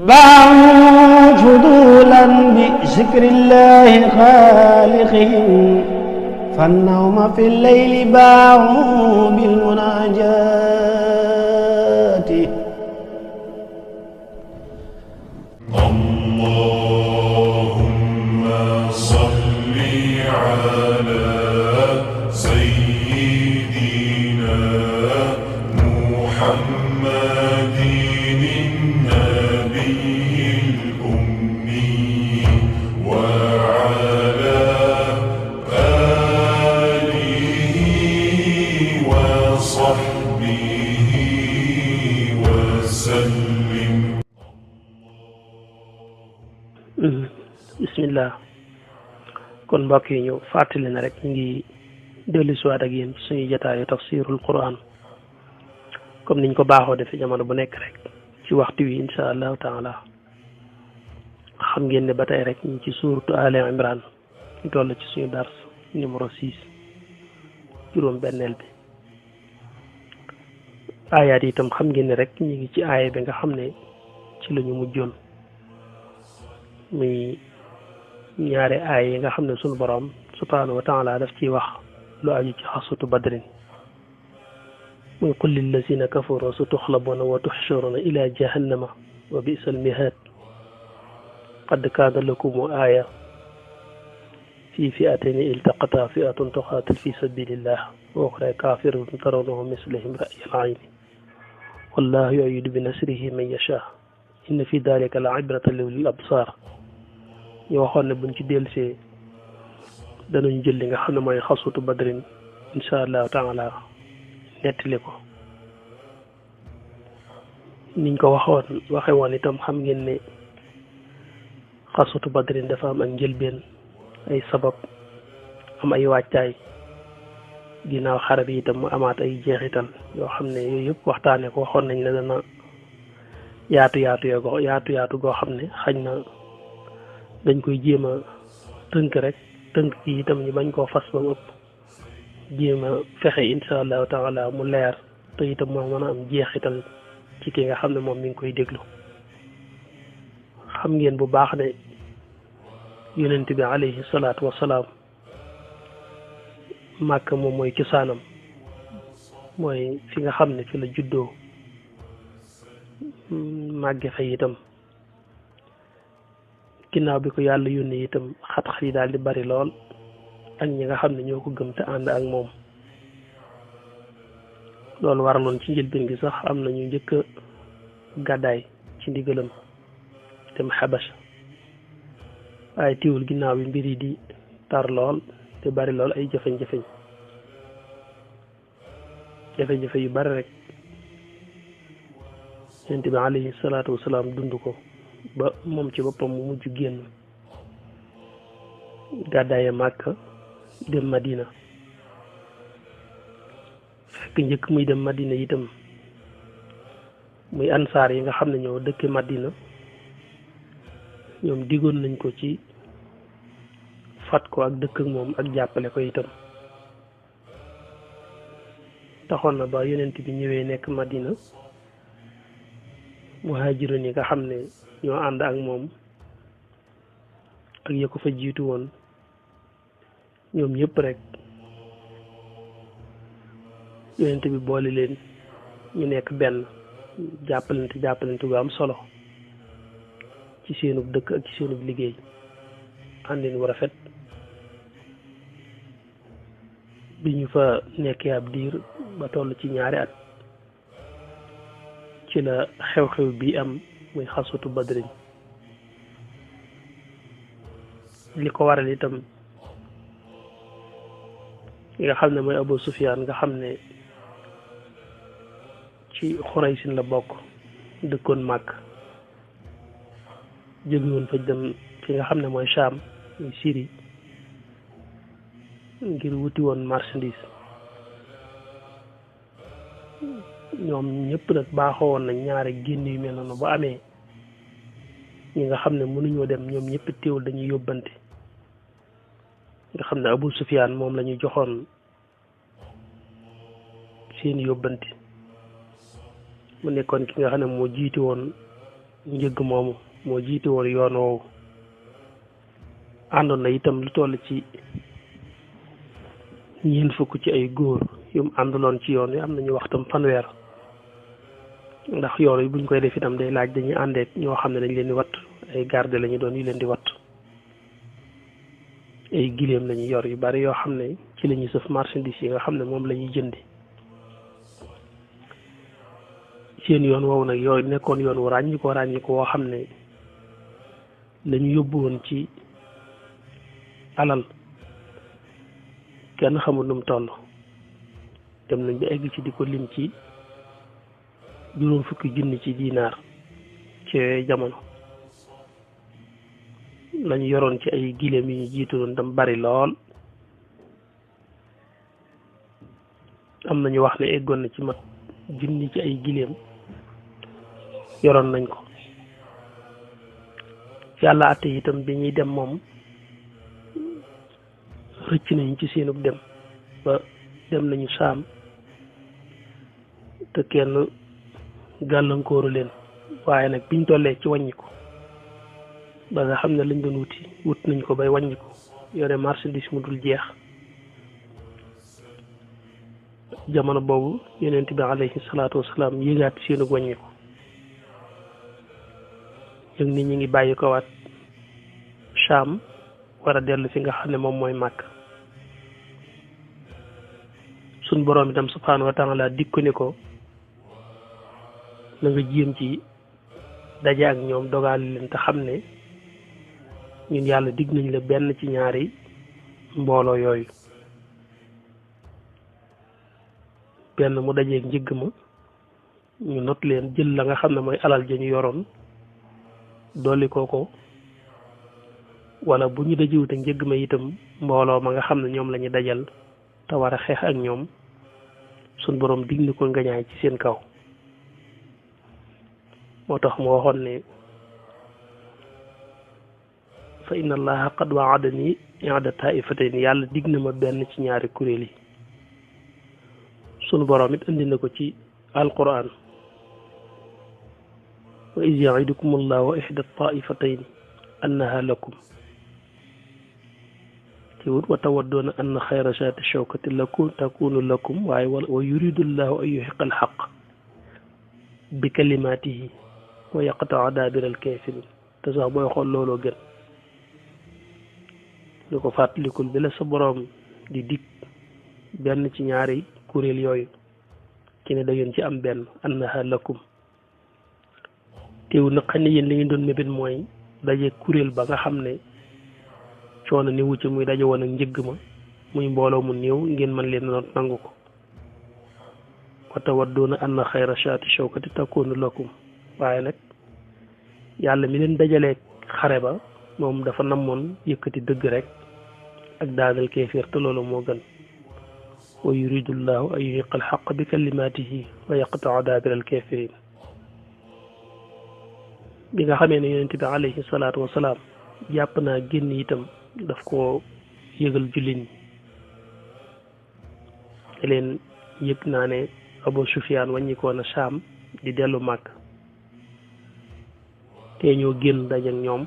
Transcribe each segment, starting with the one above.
باعوا فضولا بذكر الله خالقهم فالنوم في الليل باعوا بالمناجات اللهم صل على سيدنا محمد النبي الأمي وعلى آله وصحبه وسلم. bismillah. kon mbokk yi ñu fàttali na rek ñu ngi dellu si waat ak yéen ci suñu jotaayu tafsirul quran comme niñ ko baaxoo defee jamono bu nekk rek ci waxtu wi insha allahu taala. xam ngeen ne ba tey rek ñu ci suuratu Ali Imran ñu toll ci suñu dars numéro 6 juróom benneel bi. aayaat yi itam xam ngeen ne rek ñu ngi ci aaya bi nga xam ne ci la ñu mujjoon muy ñaari aay yi nga xam ne sunu borom subhanahu wa taala daf ciy wax lu aju ci xasutu badrin muy qul lillazina kafaru sa tuxlabuna wa tuxsharuna ila jahannama wa bisa almihaad qad kaana lakum aaya fi fi'atayni iltaqata fi'atun tuqaatil fi sabilillah wa uxra kaafiratun tarawnahum mislahum ra'yal ayni wallahu yu'ayyidu bi nasrihi man yashaa inna fi dalika la ibratan lil absar. ñu waxoon ne buñ ci dellusee danañ jël li nga xam ne mooy xasutu badrin insha allahu taala nettali ko niñ ko waxe woon itam xam ngeen ne xasutu badrin dafa am ak njëlbeen ay sabab am ay wàccaay ginnaaw xare bi itam mu amaat ay jeexital yoo xam ne yooyu yëpp waxtaane ko waxoon nañ ne dana yaatu goo xam ne xañ na dañ koy jéem a tënk rek tënk ci itam ñu bañ koo fas ba mu ëpp jéem a fexe insha allahu taala mu leer te itam moo mën a am jeexital ci ki nga xam ne moom mi ngi koy déglu. xam ngeen bu baax ne yonent bi alayhi salaatu wasalaam màkk moom mooy cosaanam mooy fi nga xam ne fi la juddoo màgge fa itam ginnaaw bi ko yàlla yónnee itam xat-xat yi daal di bari lool ak ñi nga xam ne ñoo ko gëm te ànd ak moom. loolu waraloon ci njëlbéen gi sax am na ñu njëkk a gàddaay ci ndigalam dem xabasha waaye tiwul ginnaaw bi mbir yi di tar lool te bari lool ay jafe-jafe yu bari rek yonent bi alayhi salaatu wasalaam dund ko ba moom ci boppam mu mujj génn gàddaaye Màkka dem Madina. fekk njëkk muy dem Madina itam muy ansaar yi nga xam ne ñoo dëkke Madina ñoom digoon nañ ko ci fat ko ak dëkk ak moom ak jàppale ko itam. taxoon na ba yonent bi ñëwee nekk Madina muhaajiroon yi nga xam ne ñoo ànd ak moom ak ya ko fa jiitu woon ñoom ñëpp rek yonent bi boole leen ñu nekk benn jàppalante gu am solo ci seenub dëkk ak ci seenub liggéey àndin wu rafet. bi ñu fa nekkee ab diir ba toll ci ñaari at ci la xew-xew bi am muy xasutu badrin. li ko waral itam li nga xam ne mooy Abu Sufyaan nga xam ne ci Xuraysin la bokk dëkkoon Màkk jóge woon fa dem fi nga xam ne mooy Sham muy Syrie ngir wuti woon marchandise. ñoom ñëpp nag baaxoo woon nañ ñaari génn yu mel noonu ba amee ñi nga xam ne mënuñoo dem ñoom ñëpp teewul dañuy yóbbante. nga xam ne Abu Sufyaan moom la ñu joxoon seen yóbbante mu nekkoon ki nga xam ne moo jiiti woon njëgg moomu moo jiite woon yoon woowu àndoon na itam lu toll ci ñeent fukk ci ay góor yum àndaloon ci yoon wi am nañu waxtam fanweer ndax yoon yi buñ koy def itam day laaj dañuy àndeek ñoo xam ne dañ leen di watt ay garde lañu doon yu leen di watt ay giléem lañu yor yu bari yoo xam ne ci lañuy sëf marchandise yi nga xam ne moom lañuy jëndi seen yoon woowu nag yooyu nekkoon yoon wu ràññi ko woo xam ne lañu yóbbu woon ci alal kenn xamul nu mu toll dem nañ ba egg ci di ko lim ci juróom fukki junni ci dinaar ci yooyu jamono lañu yoroon ci ay giléem yi ñu jiitu doon dam bari lool am nañu wax ne eggoon na ci mat junni ci ay giléem yoroon nañ ko yàlla àtte itam bi ñuy dem moom rëcc nañ ci seenub dem ba dem nañu saam te kenn gàllankooru leen waaye nag biñ tollee ci wàññiku ba nga xam ne lañ doon wut nañ ko bay wàññiku yore marchandise mu dul jeex jamono boobu yonent bi alayhi salaatu wasalaam yëgaat seenu wàññiku yëg ni ñi ngi bàyyi ko waat Saam war a dellu fi nga xam ne moom mooy Màkk suñ boroom itam subhaanahu wa taala dikku ni ko na nga jéem ci daje ak ñoom dogaali leen te xam ne ñun yàlla dig nañ la benn ci ñaari mbooloo yooyu benn mu dajeeg njëgg ma ñu not leen jël la nga xam ne mooy alal ja ñu yoroon dolli ko wala bu ñu dajewute njëgg ma itam mbooloo ma nga xam ne ñoom la ñu dajal te war a xeex ak ñoom suñ boroom dig ni ko ngañaay ci seen kaw moo tax mu waxoon ne fa inna allaha qad waadani i'da taifatayn yàlla dig na ma benn ci ñaari kuréel yi sunu boroom it indi na ko ci alquran wa iz ya'idukum allahu ihda taifatayn annaha lakum teewut wa tawaddoona anna xayra zaati shawkati lakum takunu lakum waaye wa yuridu llahu an yuhiqa alxaq bi kalimatihi wa yaqta'a daabira alkafirin te sax booy xool looloo gën li ko fàttalikul bi la sa boroom di dig benn ci ñaari kuréel yooyu ci ne da ngeen ci am benn annaha lakum teewul nag xam ne yéen li ngeen doon mébét mooy daje kuréel ba nga xam ne coono ni wucc muy daje woon ak njëgg ma muy mbooloo mu néew ngeen mën leen noot nangu ko wa tawadduuna anna xayra shaati shawkati takunu lakum waaye nag yàlla mi leen dajalee xare ba moom dafa namoon yëkkati dëgg rek ak daanal kéeféer te loolu moo gën wa yuridu llahu an yuhiqa alxaq bi kalimatihi wa yaqtaa daabira alkafirin bi nga xamee ne yonent bi alayhi salaatu wasalaam jàpp naa génn itam daf ko yëgal jullit ñi te leen yëg naa ne Abu Sufyaan wàññikoo na Saam di dellu Màkk te ñoo génn daje ak ñoom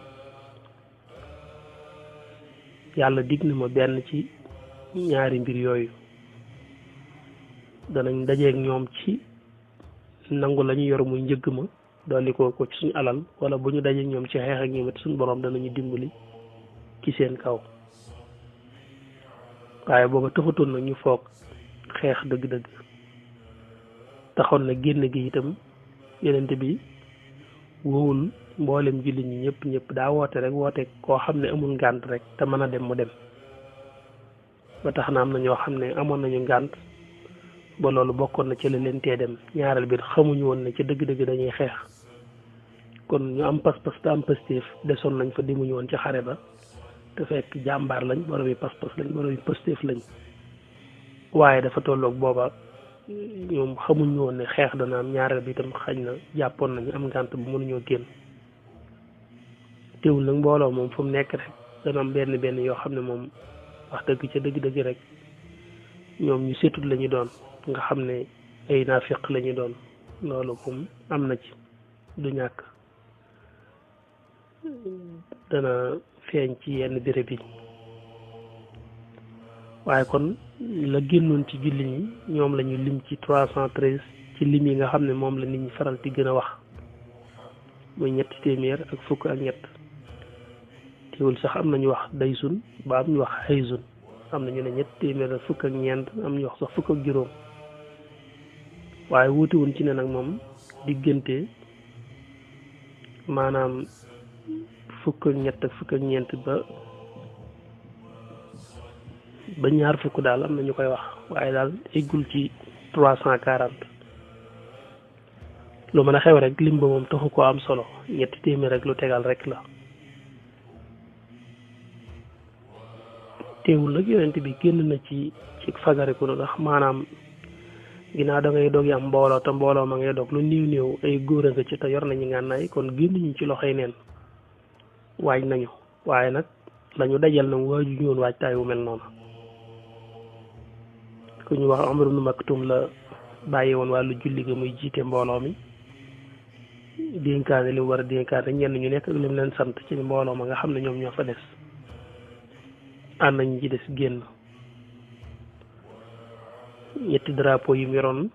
yàlla dig na ma benn ci ñaari mbir yooyu danañ dajeeg ñoom ci nangu la ñu yor muy njëgg ma dolli ko ci suñu alal wala bu ñu dajeeg ñoom ci xeex ak ñoom it suñu borom danañu dimbali ci seen kaw waaye booba taxutoon nag ñu foog xeex dëgg-dëgg taxoon na génn gi itam yenente bi wowul mboolem jullit ñi ñëpp daa woote rek woote koo xam ne amul ngànt rek te mën a dem mu dem ba tax na am na ñoo xam ne amoon nañu ngànt ba loolu bokkoon na ci la leen tee dem ñaareel bi xamuñu woon ne ci dëgg-dëgg dañuy xeex kon ñu am pas-pas te am pastéef desoon nañ fa demuñu woon ci xare ba te fekk jàmbaar lañ borom yi pas-pas lañ borom yi pastéef lañ waaye dafa tolloog booba ñoom xamuñu woon ne xeex dana am ñaareel bi itam xañ na jàppoon nañu am ngànt bu mënuñoo génn teewul nag mbooloo moom fu mu nekk rek dana am benn yoo xam ne moom wax dëgg ca dëgg-dëgg rek ñoom ñu setut la ñu doon nga xam ne ay naafiq la ñu doon loolu moom am na ci du ñàkk dana feeñ ci yenn béréb yi waaye kon la génnoon ci julli ñi ñoom la ñu lim ci 313 ci lim yi nga xam ne moom la nit ñi faral di gën a wax muy 300 ak fukk ak ñett teewul sax am nañu wax daysun ba am ñu wax xaysun am nañu ne 300 ak fukk ak ñeent am ñu wax sax fukk ak juróom waaye wuute wuñ ci ne nag moom diggante maanaam fukk ak ñett ak fukk ak ñeent ba ñaar fukk daal am na ñu koy wax waaye daal eggul ci 340 lu mën a xew rek lim ba moom taxu ko am solo 300 rek lu tegal rek la teewul nag yonent bi génn na ci fagariku ndax maanaam ginnaaw da ngay doog yi am mbooloo te mbooloo ma ngay doog lu néew ay góor a nga ci te yor nañu ngànnaay kon génn ñu ci loxoy neen waaj nañu waaye nag lañu dajal nag waaju ñoon waajtaay wu mel noonu ku ñu wax Umar ibn Maktum la bàyyi woon wàllu julli ga muy jiite mbooloo mi dénkaane li mu war a dénkaane ñenn ñu nekk ak lim leen sant ci mbooloo ma nga xam ne ñoom ñoo fa des ànd nañ ci des génn ñetti drapeau yi mu yoroon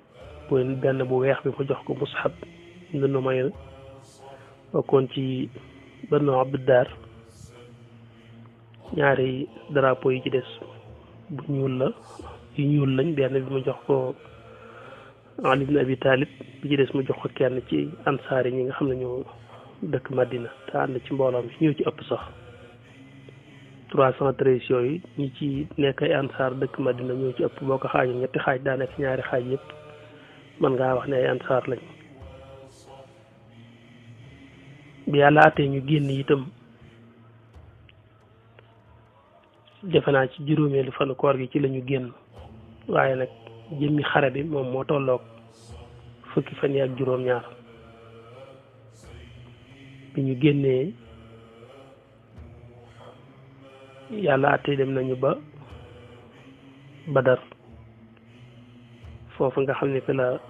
benn bu weex bi mu jox ko Mus'ab ibn Numayr bokkoon ci Banu Abdiddar ñaari drapeau yi ci des bu ñuul la yu ñuul lañ benn bi mu jox ko Ali ibn Abi Talib bi ci des mu jox ko kenn ci ansaar yi ñi nga xam ne ñoo dëkk Madina te ànd ci mbooloo mi ñoo ci ëpp sax 313 yooyu ñi ci nekk ay ansaar dëkk Madina ñoo ci ëpp boo ko xaajoon ñetti xaaj daa nekk ñaari xaaj yëpp mën ngaa wax ne ay ansaar lañ bi yàlla àttee ñu génn itam defe naa ci juróomeelu fanu koor gi ci la ñu génn waaye nag jëmmi xare bi moom moo tolloog fukki fan yi ak juróom-ñaar bi ñu génnee yàlla àttee dem nañu ba Badar foofu nga xam ne fi la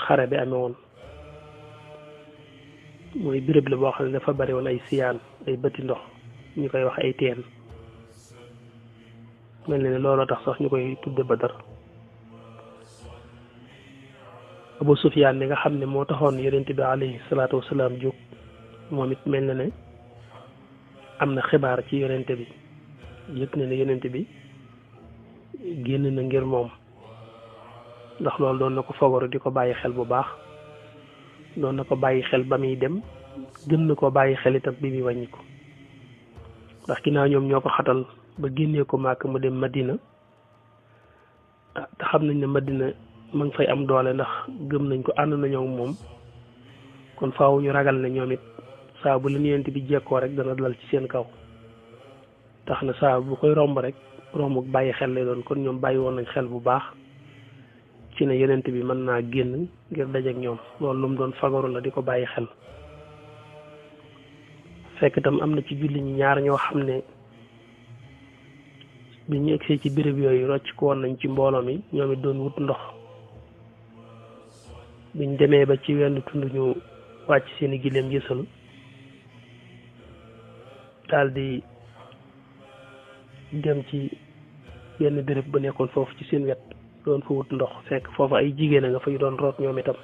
xare bi amee woon mooy béréb la boo xam ne dafa bari woon ay siyaan ay bëti ndox ñu koy wax ay teen mel na ne looloo tax sax ñu koy tudde Badar Abu Sufyaan mi nga xam ne moo taxoon yonent bi alayhi salaatu wasalaam jóg moom it mel na ne am na xibaar ci yonent bi yëg na ne yonent bi génn na ngir moom ndax loolu doon na ko fogoru di ko bàyyi xel bu baax doon na ko bàyyi xel ba muy dem gën na ko bàyyi xel itam bi muy wàññi ko ndax ginnaaw ñoom ñoo ko xatal ba génnee ko Màkka mu dem Madina te xam nañ ne Madina ma ngi fay am doole ndax gëm nañ ko ànd nañoo moom kon faaw ñu ragal ne ñoom it saa bu leen yonent bi jekkoo rek dana dal ci seen kaw tax na saa bu koy romb rek romb bàyyi xel lay doon kon ñoom bàyyi woon nañ xel bu baax ci ne yonent bi mën naa génn ngir dajeek ñoom loolu lu mu doon fagaru la di ko bàyyi xel fekk itam am na ci julli ñi ñaar ñoo xam ne bi ñu egsee ci béréb yooyu rocc ko woon nañ ci mbooloo mi ñoom it doon wut ndox biñ demee ba ci wenn tund ñu wàcc seeni gileem yësal daal di dem ci benn béréb ba nekkoon foofu ci seen wet doon fa wut ndox fekk foofu ay jigéen a nga fay doon root ñoom itam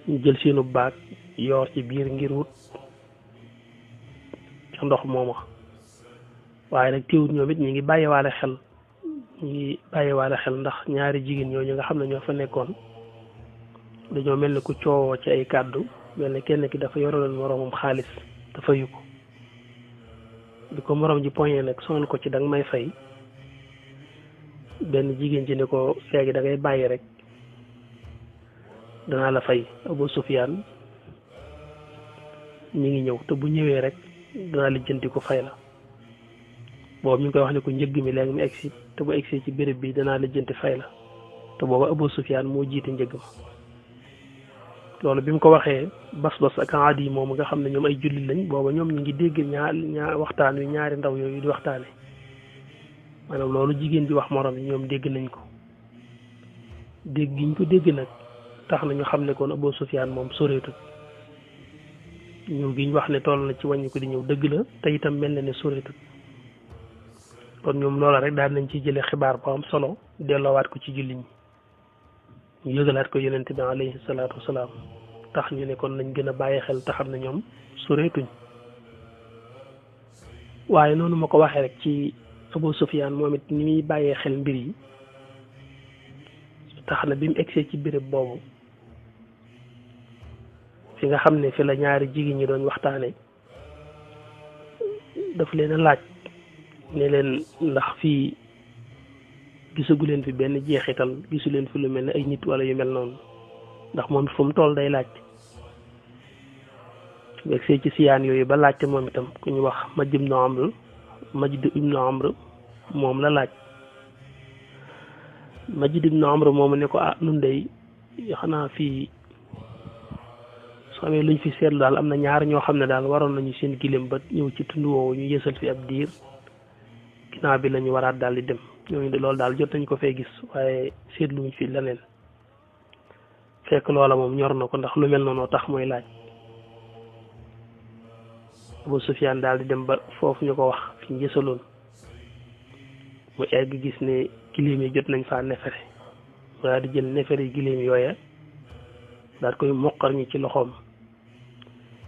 ñu jël seenu baag yoor ci biir ngir wut ca ndox mooma waaye nag teewut ñoom it ñi ngi bàyyiwaale xel ndax ñaari jigéen ñooñu nga xam ne ñoo fa nekkoon dañoo mel ni ku coowoo ci ay kàddu mel ni kenn ki dafa yoraloon moroomam xaalis dafa yu ko di ko moroom ji poñe nag sonal ko ci danga may fay benn jigéen ci ne ko léegi da ngay bàyyi rek danaa la fay. Abu Sufyaan mi ngi ñëw te bu ñëwee rek danaa lijjanti ko fay la boobu ñu ngi koy wax ne ko njëgg mi léegi mu egsi te bu egsi ci béréb bi danaa lijjanti fay la te boobu Abu Sufyaan moo jiite njëgg ma loolu bi mu ko waxee Bas-Bas ak Adi moom nga xam ne ñoom ay jullit lañ booba ñoom ñu ngi dégg ñaar waxtaan wi ñaari ndaw yooyu di waxtaane maanaam loolu jigéen bi wax morom yi ñoom dégg nañ ko dégg giñ ko dégg nag tax na ñu xam ne kon Abu Sufyaan moom soreetut ñëw gi ñu wax ne toll na ci wàññi ko di ñëw dëgg la te itam mel na ne soreetut kon ñoom loola rek daal nañ ci jële xibaar bu am solo delloowaat ko ci jullit ñi ñu yëgalaat ko yonent bi alayhi salaatu wasalaam tax ñu ne kon nañ gën a bàyyi xel te xam ne ñoom soreetuñ waaye noonu ma ko waxee rek ci Abu Sufyaan moom it ni muy bàyyee xel mbir yi tax na bi mu egsee ci béréb boobu fi nga xam ne fi la ñaari jigéen ñi doon waxtaane daf leen a laaj ne leen ndax fii gisagu leen fi benn jeexital gisu leen fi lu mel ne ay nit wala yu mel noonu ndax moom it fu mu toll day laaj bu egsee ci siyaan yooyu ba laajte moom itam ku ñu wax Majd ibnu Amr moom la laaj Majd ibnu Amr moomu ne ko nun day xanaa fii su amee luñ fi seetlu daal am na ñaar ñoo xam ne daal waroon nañu seen gileem ba ñëw ci tund woowu ñu yësal fi ab diir ginnaaw bi lañu waraat daal di dem ñooñu de loolu daal jot nañ ko fee gis waaye seetluñ fi leneen fekk loola moom ñor na ko ndax lu mel noonu tax mooy laaj Abu Sufyaan daal di dem ba foofu ñu ko wax fi ñu yësaloon mu egg gis ne gileem yi jot nañ faa nefere mu daal di jël nefere gileem yooya daal koy moqar ñi ci loxoom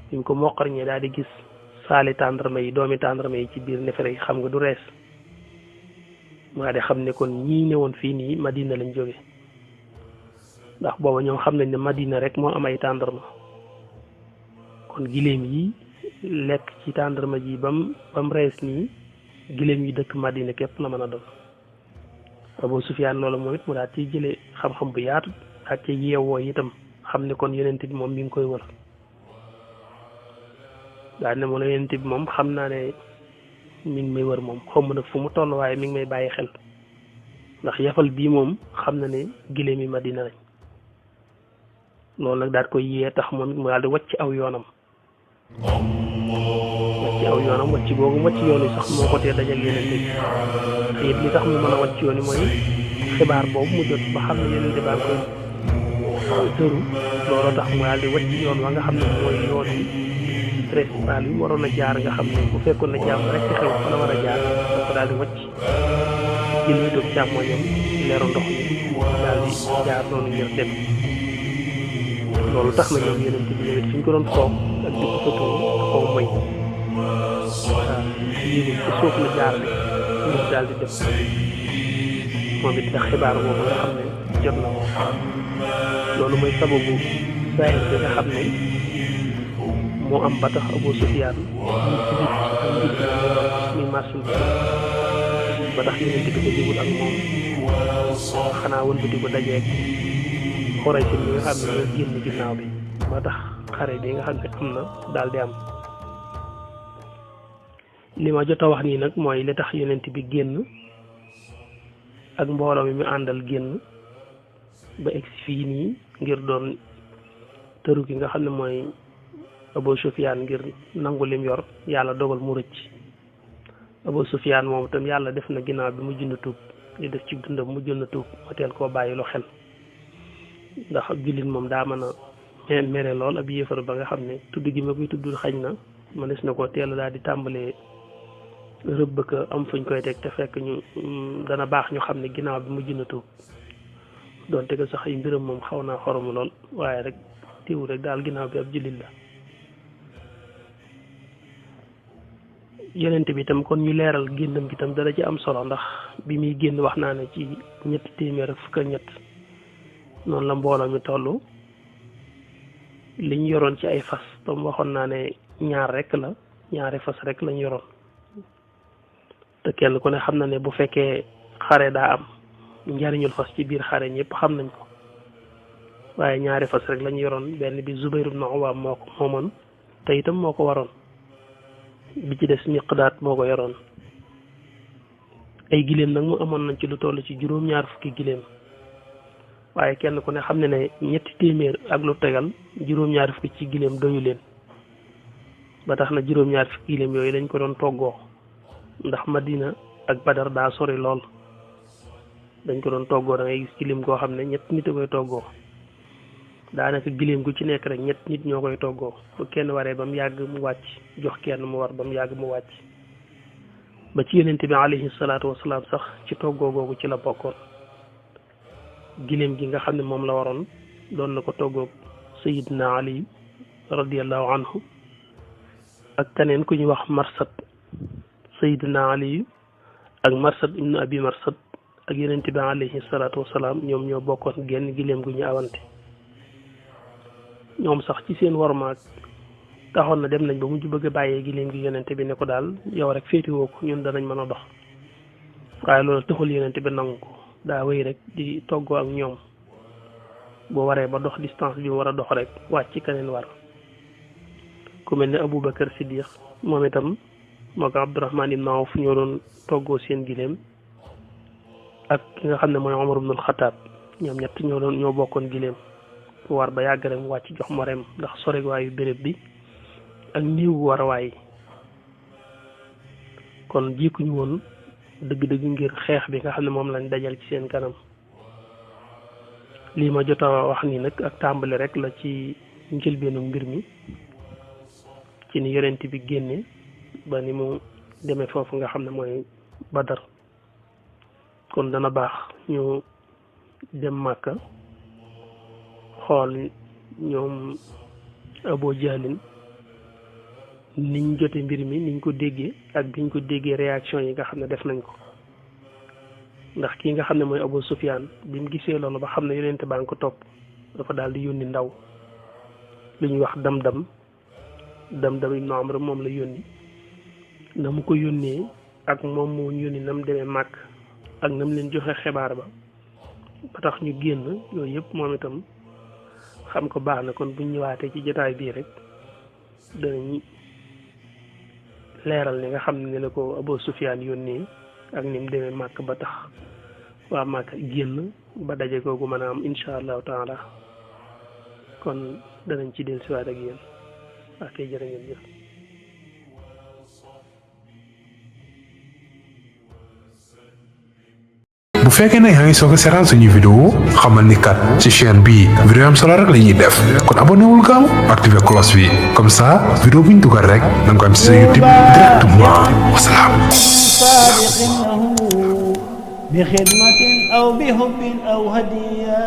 bi mu ko moqar ñi daal di gis saali tàndarma yi doomi tàndarma yi ci biir nefere yi xam nga du rees mu daal di xam ne kon ñii ne woon fii nii Madina lañ jóge ndax booba ñoom xam nañ ne Madina rek moo am ay tàndarma kon gileem yi lekk ci tàndarma ji bam rees nii gileem yi dëkk Madina képp la mën a doon Abu Sufyaan loolu moom it mu daal ciy jëlee xam-xam bu yaatu daal ci yeewoo itam xam ne kon yonent bi moom mi ngi koy wër daal ne moom yonent bi moom xam naa ne mi ngi may wër moom xaw ma nag fu mu toll waaye mi ngi may bàyyi xel ndax yafal bii moom xam na ne gileem yi Madina lañ loolu nag daal koy yee tax moom it mu daal di wàcc aw yoonam wàcc googu wàcc yoon yi sax moo ko tee dajal yonent bi te it li tax mu mën a wàcc yoon yi mooy xibaar boobu mu jot ba xam ne yonent baa ngi koy tëru loolu tax mu daal di wàcc yoon wa nga xam ne mooy yoon yi principal yi waroon a jaar nga xam ne bu fekkoon na jàmm rek ci xew fa la war a jaar da ko daal di wàcc jël witoog càmmoñam leeru ndox mi daal di jaar noonu ngir dem loolu tax na ñoom yonent bi ñëwit fi ñu ko doon foog ak di ko fëtoo da koo moy waaw yéegul ci suuf la jaar ne ñu daal di dem moom it ndax xibaar boobu nga xam ne jot na ko loolu mooy sababu saa bi nga xam ne moo am ba tax Abu Sufyaan ñu ci biir ak njëkk muy marsul ba tax yonent bi ko jégul ak moom xanaa wëlbati ko dajeeg Quraysh bi nga xam ne ñoo génn ginnaaw bi ba tax xare bi nga xam ne am na daal di am li ma jot a wax nii nag mooy li tax yonent bi génn ak mbooloo mi mu àndal génn ba egsi fii nii ngir doon tëru ki nga xam ne mooy Abu Sufyaan ngir nangu lim yor yàlla dogal mu rëcc Abu Sufyaan moom itam yàlla def na ginnaaw bi mu jënd tuub li def ci dundam mu jënd tuub ma teel koo bàyyi lu xel ndax ab jullit moom daa mën a mere lool ab yéefar ba nga xam ne tudd gi ma koy tudd xañ na mënees na koo teel daal di tàmbalee rëbb ka am fuñ koy teg te fekk ñu dana baax ñu xam ne ginnaaw bi mu jënd tuub doonte ko sax ay mbiram moom xaw naa xoromu lool waaye rek teewul rek daal ginnaaw bi ab jullit la yonent bi itam kon ñu leeral génnam gi itam dara ci am solo ndax bi muy génn wax naa ne ci 300 noonu la mbooloo mi toll liñ yoroon ci ay fas tam waxoon naa ne ñaari fas rek lañ yoroon te kenn ku ne xam na ne bu fekkee xare daa am njariñul fas ci biir xare ñëpp xam nañ ko waaye ñaari fas rek lañ yoroon benn bi Zubayr ibn Awaam moo ko moomoon te itam moo ko waroon bi ci des Miqdaad moo ko yoroon ay giléem nag mu amoon nañ ci lu toll ci juróom-ñaar fukki giléem waaye kenn ku ne xam ne ne 300 ak lu tegal juróom-ñaar fukki ci giléem doyu leen ba tax na juróom-ñaar fukki giléem yooyu dañ ko doon toggoo ndax Madina ak Badar daa sori lool dañ ko doon toggoo da ngay gis giléem koo xam ne 3 nit a koy toggoo daanaka giléem gu ci nekk rek ñett nit ñoo koy toggoo bu kenn waree ba mu yàgg mu wàcc jox kenn mu war ba mu yàgg mu wàcc ba ci yonent bi alayhi salaatu wasalaam sax ci toggoo googu ci la bokkoon giléem gi nga xam ne moom la waroon doon na ko toggoog sayidna ali radiallahu anhu ak keneen ku ñuy wax marsad sayidna ali ak marsad ibnu abi marsad ak yonent bi alayhi salaatu wasalaam ñoom ñoo bokkoon genn giléem gu ñu awante ñoom sax ci seen wormaak taxoon na dem nañ ba mujj bëgg a bàyyee giléem gi yonente bi ne ko daal yow rek féetiwoo ko ñun danañ mën a dox waaye loolu taxul yonente bi nangu ko daa wéy rek di toggoo ak ñoom boo waree ba dox distance bi mu war a dox rek wàcc ci keneen war ku mel ne Aboubacar Siddiq moom itam moo ko Abdourahman ibn Awf ñoo doon toggoo seen giléem ak ki nga xam ne mooy Omar ibnul Xataab ñoom ñett ñoo bokkoon giléem ku war ba yàgg rek mu wàcc jox moreem ndax sore waayu béréb bi ak niiw war a waay kon jikkuñu woon dëgg-dëgg ngir xeex bi nga xam ne moom lañ dajal ci seen kanam lii ma jot a wax nii nag ak tàmbali rek la ci njëlbeenu mbir mi ci ni yonent bi génne ba ni mu demee foofu nga xam ne mooy Badar kon dana baax ñu dem Màkka xool ñoom Abu Jahlin niñ jote mbir mi niñ ko déggee ak biñ ko déggee réaction yi nga xam ne def nañ ko ndax kii nga xam ne mooy Abu Sufyaan bi mu gisee loolu ba xam ne yonent baa ngi ko topp dafa daal di yónni ndaw lu ñuy wax Damdam ibnu Amr moom la yónni na mu ko yónnee ak moom moo yónni na mu demee màkk ak na mu leen joxe xibaar ba tax ñu génn yooyu yëpp moom itam xam ko baax na kon buñ ñëwaatee ci jotaay bii rek danañ leeral ni nga xam ne la ko Abu Sufyaan yónnee ak ni mu demee màkk ba tax waa màkk génn ba daje googu mën a am insha allahu taala kon danañ ci dellusiwaat ak yéen ak kay jërë ngeen jëf. bu fekkee ne yaa ngi soog a seetaan suñu vidéo xamal ni kat ci chaîne bi vidéo am solo rek la ñuy def kon abonné wul gaaw activé cloche bi comme ça vidéo bu ñu dugal rek da nga ko am ci sa YouTube directement wasalaam. بخدمة أو بحب أو هدية